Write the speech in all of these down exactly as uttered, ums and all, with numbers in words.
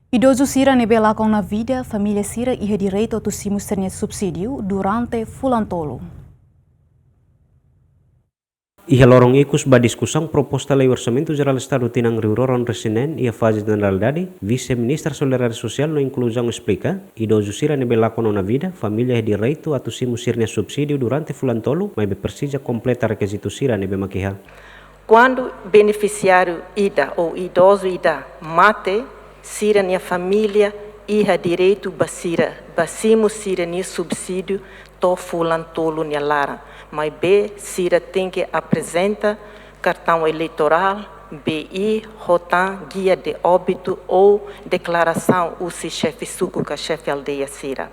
Idozu sira ne'ebé lakon ona vida, família sira iha direitu atu simu sira-nia subsídiu durante fulan tolu. Iha loron ikus ba diskusaun proposta lei Orsamentu Jerál Estadu tinan rihun rua ruanulu-resin-neen iha faze jeneralidade, Vise-Ministra Solidariedade Sosiál no Inkluzaun esplika, idozu sira ne'ebé lakon ona vida, família iha direitu atu simu sira-nia subsídiu durante fulan tolu, maibé presiza kompleta rekizitu sira ne'ebé mak iha. Kuandu benefisiáriu ida ou idozu ida mate, sira-nia família iha direitu ba sira, ba simu sira-nia subsídiu to'o fulan tolu nia laran. Maibé sira tenke aprezenta kartaun eleitorál, B I, ho tan guia de óbito ou deklarasaun husi xefe suku ka xefe aldeia sira.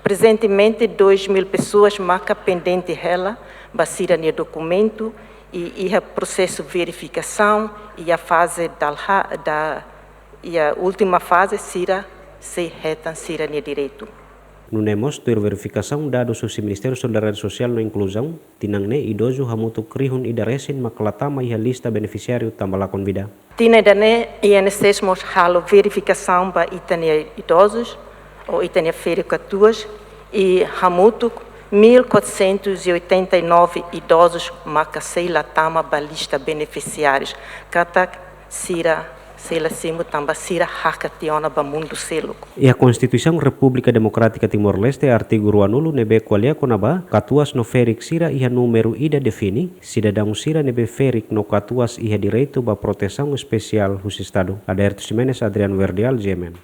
Prezentemente, dois mil pessoas maka pendente hela ba sira-nia dokumentu, i iha prosesu verifikasaun, iha faze dalha da, iha última faze sira sei hetan sira-nia direitu. Nune'e mós tuir verifikasaun dadus husi Ministériu Solidariedade Sosiál no Inkluzaun, tinan ne'e idozu hamutuk rihun ida resin mak la tama iha lista benefisiáriu tanba lakon vida. Tinan ida-ne'e, I N S S mós halo verifikasaun ba ita-nia idozus, ou ita-nia ferik-katuas, i hamutuk mil quatrocentos e oitenta e nove idozus maka sei la tama ba lista benefisiárius. Katak sira sei la simu tanba sira hakat tiha ona ba mundu seluk. Iha Konstituisaun Repúblika Demokrátika Timor-Leste, artigu ruanulu ne'ebé ko'alia kona-ba katuas no ferik sira iha númeru ida define sidadaun sira ne'ebé ferik no katuas iha direitu ba protesaun espesiál husi Estadu. Adairto Ximenes, Adriano Verdial, G M N.